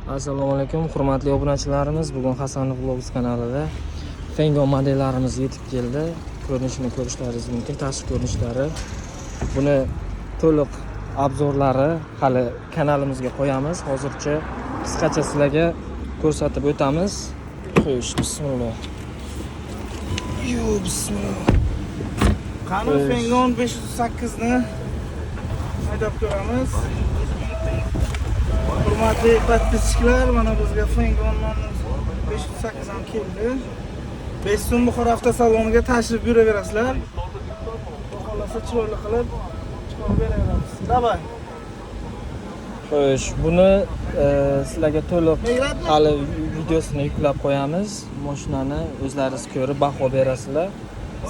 Assalomu alaykum, hurmatli obunachilarimiz. Bugun Hasanov Vlogs kanalida Fengon modellarimiz yetib keldi. Ko'rinishini ko'rishlaringiz mumkin, tashqi ko'rinishlari. Buni to'liq обзор lari hali kanalimizga qo'yamiz. Hozircha qisqacha sizlarga ko'rsatib o'tamiz. Xo'sh, bismillah. Yo, bismillah. Qani, Xo'sh. Fengon 508 ni haydab ko'ramiz. Hurmatli подписчик lar, mana bizga Fengon 508 ham keldi. 5 so'm Buxoro avtosaloniga tashrif buyuraverasizlar. Xudo xohlasa, chiroyli qilib chiqarib beraveramiz. Давай. Xo'sh, buni sizlarga to'liq Begratmi? hali videosini yuklab qo'yamiz. Mashinani o'zlaringiz ko'rib baho berasizlar.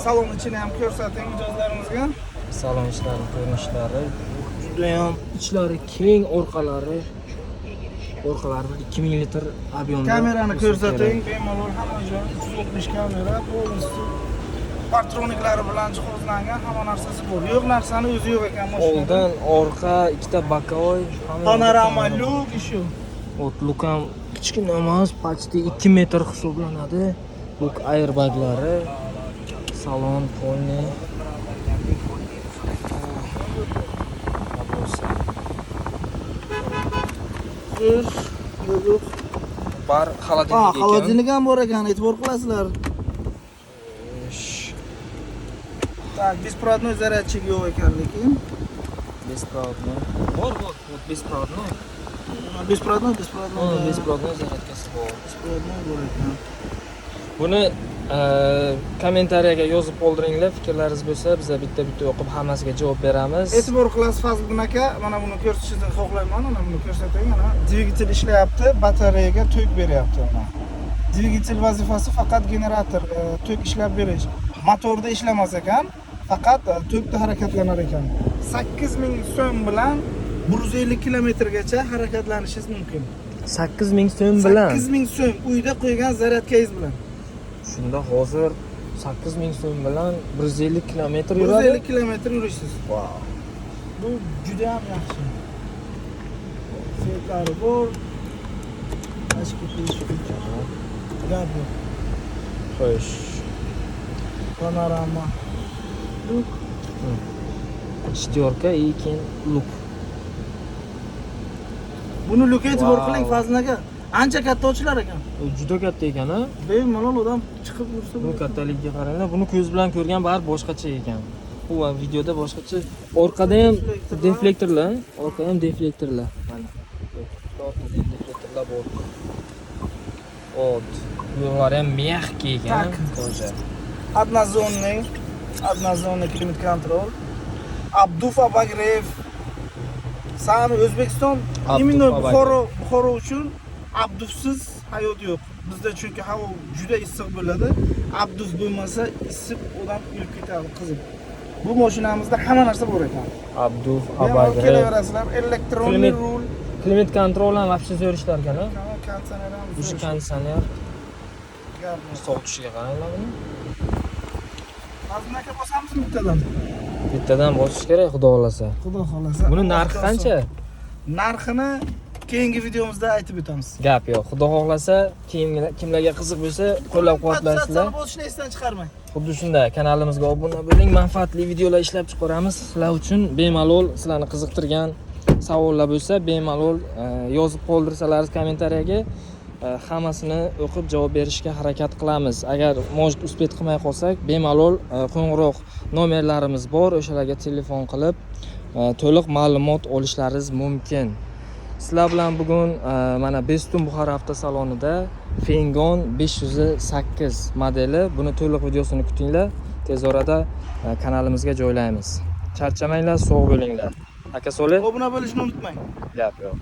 Salon ichini ham ko'rsating mijozlarimizga. Salon ichlari ko'rinishlari judayam, ichlari keng, orqalari bir 2000 litr объем da Kamerani bo'lsa ko'rsating, kerak. Bemalol hamma joyi 360 kamera, полностью парктроник lari bilan jihozlangan, hamma narsasi bor. Yo'q narsani o'zi yo'q ekan mashinada. Oldin, orqa, ikkita боковой, hamma yoqda Panorama kamera bor. Люк еще. Вот люк ham kichkina emas, почти 2 metr hisoblanadi. Люк, airbaglari, salon полный. Bo'lsa. Yo'q, yo'q, yo'q. Bar холодильник Ha, ekan. холодильник ham bor ekan, e'tibor qilasizlar. Xo'sh, Так, беспроводной зарядчик yo'q ekan lekin. Беспроводной. Bor, bor, вот беспроводной. Беспроводной, беспроводной. Uni Да. беспроводной zaryadkasi bor. Беспроводной bor ekan. Buni kommentariyaga yozib qoldiringlar, fikrlaringiz bo'lsa, biza bitta-bitta o'qib hammasiga javob beramiz. E'tibor qilasiz, Fazliddin aka, mana buni ko'rsatishingizni xohlayman, mana buni ko'rsating, mana dvigatel ishlayapti, batareyaga tok beryapti mana. Dvigatel vazifasi faqat generator, tok ishlab berish. Motorda ishlamas ekan, faqat tokda harakatlanar ekan. 8000 so'm bilan 150 kilometrgacha harakatlanishingiz mumkin. 8000 so'm bilan. 8000 so'm uyda qo'ygan zaryadkangiz bilan. Shunda hozir 8000 so'm bilan 150 kilometr yuradi. 150 kilometr yurishsiz. Vau. Bu juda ham yaxshi. Свет lari bor. Tashqi gap yo'q. Xo'sh. Panorama. Люк. Четверка и keyin люк. Buni люк ka e'tibor Vau. qiling, Fazil aka. Ancha katta ochilar ekan. U juda katta ekan, a? Bemalol odam chiqib yursa Bu bo'ladi. kattaligiga qaranglar. Buni ko'z bilan ko'rgan baribir boshqacha ekan. Bu videoda boshqacha. Orqada ham Deflektorlar. Deflektorlar, orqada ham deflektorlar. Mana. Orqada ham deflektorlar bor. Вот. Bular ham мягкий ekan, Так. кожа. Однозонный, однозонный климат-контроль. Обдув, обогрев. Sami O'zbekiston Обдув, именно обогрев. Buxoro uchun обдув siz hayot yo'q. Bizda chunki havo juda issiq bo'ladi. Обдув bo'lmasa, isib odam o'lib ketadi qizib. Bu mashinamizda hamma narsa bor ekan. Обдув, Bemalol обогрев. kelaverasizlar. Электронный rul, Климат-контроль ham вообще zo'r ishlar ekan, a? Konditsioner ham O'sha zo'r. konditsioner Gap yo'q. sovutishiga qaranglar buni. Fazil aka, bosamizmi bittadan? Bittadan bosish kerak, xudo xohlasa. Xudo xohlasa. Buni narxi qancha? Narxini keyingi videomizda aytib o'tamiz. Gap yo'q. Xudo xohlasa, kimlarga qiziq bo'lsa, qo'llab-quvvatlaysizlar. Подписаться bosishni esdan chiqarmang. Xuddi shunday kanalimizga obuna bo'ling, manfaatli videolar ishlab chiqaramiz sizlar uchun. Bemalol sizlarni qiziqtirgan savollar bo'lsa, bemalol yozib qoldirsalaringiz kommentariyaga, hammasini o'qib javob berishga harakat qilamiz. Agar может успеть qilmay qolsak, bemalol qo'ng'iroq nomerlarimiz bor, o'shalarga telefon qilib to'liq ma'lumot olishlaringiz mumkin. Sizlar bilan bugun mana Bestun Buxoro avtosalonida Fengon 508 modeli, buni to'liq videosini kutinglar. Tez orada kanalimizga joylaymiz. Charchamanglar, sog' bo'linglar. Aka Solih, Obuna bo'lishni unutmang. gap yo'q.